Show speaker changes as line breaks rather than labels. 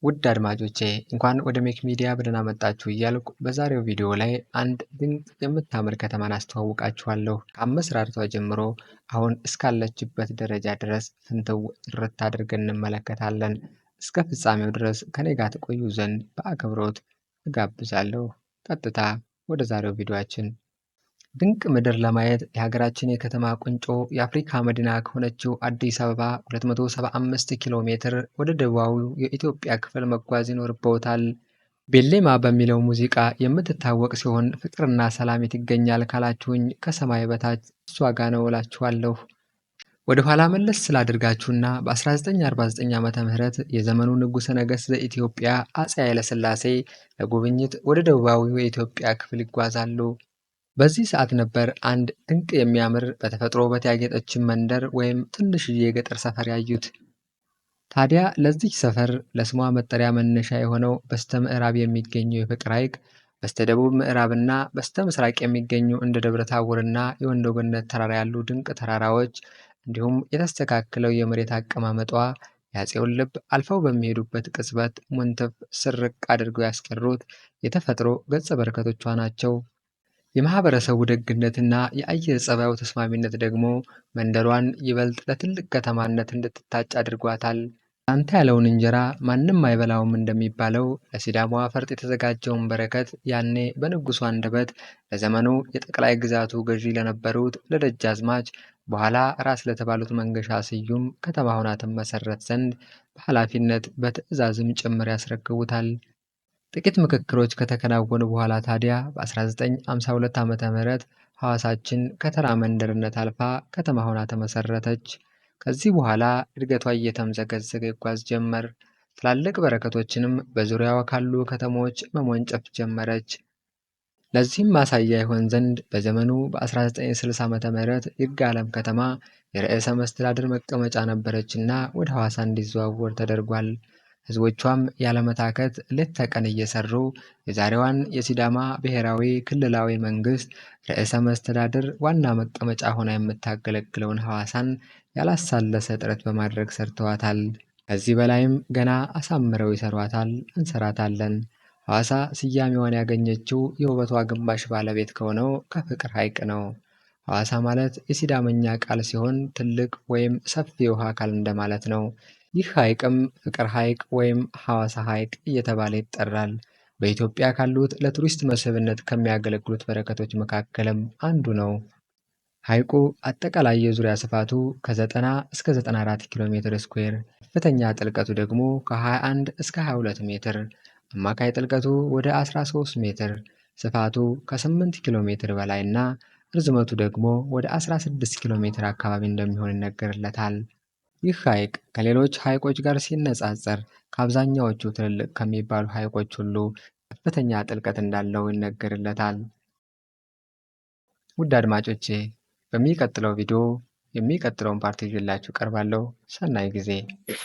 ውድ አድማጮቼ፣ እንኳን ወደ ሜክ ሚዲያ በደህና መጣችሁ እያልኩ በዛሬው ቪዲዮ ላይ አንድ ድንቅ የምታምር ከተማን አስተዋውቃችኋለሁ። ከአመሰራረቷ ጀምሮ አሁን እስካለችበት ደረጃ ድረስ ፍንትው ጥርት አድርገን እንመለከታለን። እስከ ፍጻሜው ድረስ ከኔ ጋር ትቆዩ ዘንድ በአክብሮት እጋብዛለሁ። ቀጥታ ወደ ዛሬው ቪዲዮአችን። ድንቅ ምድር ለማየት የሀገራችን የከተማ ቁንጮ የአፍሪካ መዲና ከሆነችው አዲስ አበባ 275 ኪሎ ሜትር ወደ ደቡባዊው የኢትዮጵያ ክፍል መጓዝ ይኖርብዎታል። ቤሌማ በሚለው ሙዚቃ የምትታወቅ ሲሆን ፍቅርና ሰላም የት ይገኛል ካላችሁኝ ከሰማይ በታች እሷ ጋ ነው እላችኋለሁ። ወደ ኋላ መለስ ስላደርጋችሁና በ1949 ዓ ም የዘመኑ ንጉሠ ነገሥት ዘኢትዮጵያ አፄ ኃይለሥላሴ ለጉብኝት ወደ ደቡባዊው የኢትዮጵያ ክፍል ይጓዛሉ። በዚህ ሰዓት ነበር አንድ ድንቅ የሚያምር በተፈጥሮ ውበት ያጌጠችን መንደር ወይም ትንሽዬ የገጠር ሰፈር ያዩት። ታዲያ ለዚች ሰፈር ለስሟ መጠሪያ መነሻ የሆነው በስተ ምዕራብ የሚገኘው የፍቅር ሐይቅ፣ በስተ ደቡብ ምዕራብና በስተ ምስራቅ የሚገኙ እንደ ደብረ ታቦርና የወንዶ ገነት ተራራ ያሉ ድንቅ ተራራዎች እንዲሁም የተስተካከለው የመሬት አቀማመጧ የአፄውን ልብ አልፈው በሚሄዱበት ቅጽበት ሙንትፍ ስርቅ አድርገው ያስቀሩት የተፈጥሮ ገጸ በረከቶቿ ናቸው። የማህበረሰቡ ደግነትና የአየር ጸባዩ ተስማሚነት ደግሞ መንደሯን ይበልጥ ለትልቅ ከተማነት እንድትታጭ አድርጓታል። አንተ ያለውን እንጀራ ማንም አይበላውም እንደሚባለው ለሲዳማዋ ፈርጥ የተዘጋጀውን በረከት ያኔ በንጉሱ አንደበት ለዘመኑ የጠቅላይ ግዛቱ ገዢ ለነበሩት ለደጃዝማች በኋላ ራስ ለተባሉት መንገሻ ስዩም ከተማ ሆና ትመሰረት ዘንድ በኃላፊነት በትዕዛዝም ጭምር ያስረክቡታል። ጥቂት ምክክሮች ከተከናወኑ በኋላ ታዲያ በ1952 ዓ ም ሐዋሳችን ከተራ መንደርነት አልፋ ከተማ ሆና ተመሰረተች። ከዚህ በኋላ እድገቷ እየተምዘገዘገ ይጓዝ ጀመር። ትላልቅ በረከቶችንም በዙሪያዋ ካሉ ከተሞች መሞንጨፍ ጀመረች። ለዚህም ማሳያ ይሆን ዘንድ በዘመኑ በ1960 ዓ ም ይርጋለም ከተማ የርዕሰ መስተዳድር መቀመጫ ነበረችና ወደ ሐዋሳ እንዲዘዋወር ተደርጓል። ሕዝቦቿም ያለመታከት ሌት ተቀን እየሰሩ የዛሬዋን የሲዳማ ብሔራዊ ክልላዊ መንግስት ርዕሰ መስተዳድር ዋና መቀመጫ ሆና የምታገለግለውን ሐዋሳን ያላሳለሰ ጥረት በማድረግ ሰርተዋታል። ከዚህ በላይም ገና አሳምረው ይሰሯታል፣ እንሰራታለን። ሐዋሳ ስያሜዋን ያገኘችው የውበቷ ግማሽ ባለቤት ከሆነው ከፍቅር ሐይቅ ነው። ሐዋሳ ማለት የሲዳመኛ ቃል ሲሆን ትልቅ ወይም ሰፊ የውሃ አካል እንደማለት ነው። ይህ ሐይቅም ፍቅር ሐይቅ ወይም ሐዋሳ ሐይቅ እየተባለ ይጠራል። በኢትዮጵያ ካሉት ለቱሪስት መስህብነት ከሚያገለግሉት በረከቶች መካከልም አንዱ ነው። ሐይቁ አጠቃላይ የዙሪያ ስፋቱ ከ90 እስከ 94 ኪሎ ሜትር ስኩዌር፣ ከፍተኛ ጥልቀቱ ደግሞ ከ21 እስከ 22 ሜትር፣ አማካይ ጥልቀቱ ወደ 13 ሜትር፣ ስፋቱ ከ8 ኪሎ ሜትር በላይ እና ርዝመቱ ደግሞ ወደ 16 ኪሎ ሜትር አካባቢ እንደሚሆን ይነገርለታል። ይህ ሐይቅ ከሌሎች ሐይቆች ጋር ሲነጻጸር ከአብዛኛዎቹ ትልልቅ ከሚባሉ ሐይቆች ሁሉ ከፍተኛ ጥልቀት እንዳለው ይነገርለታል። ውድ አድማጮቼ፣ በሚቀጥለው ቪዲዮ የሚቀጥለውን part ይዤላችሁ ቀርባለሁ። ሰናይ ጊዜ።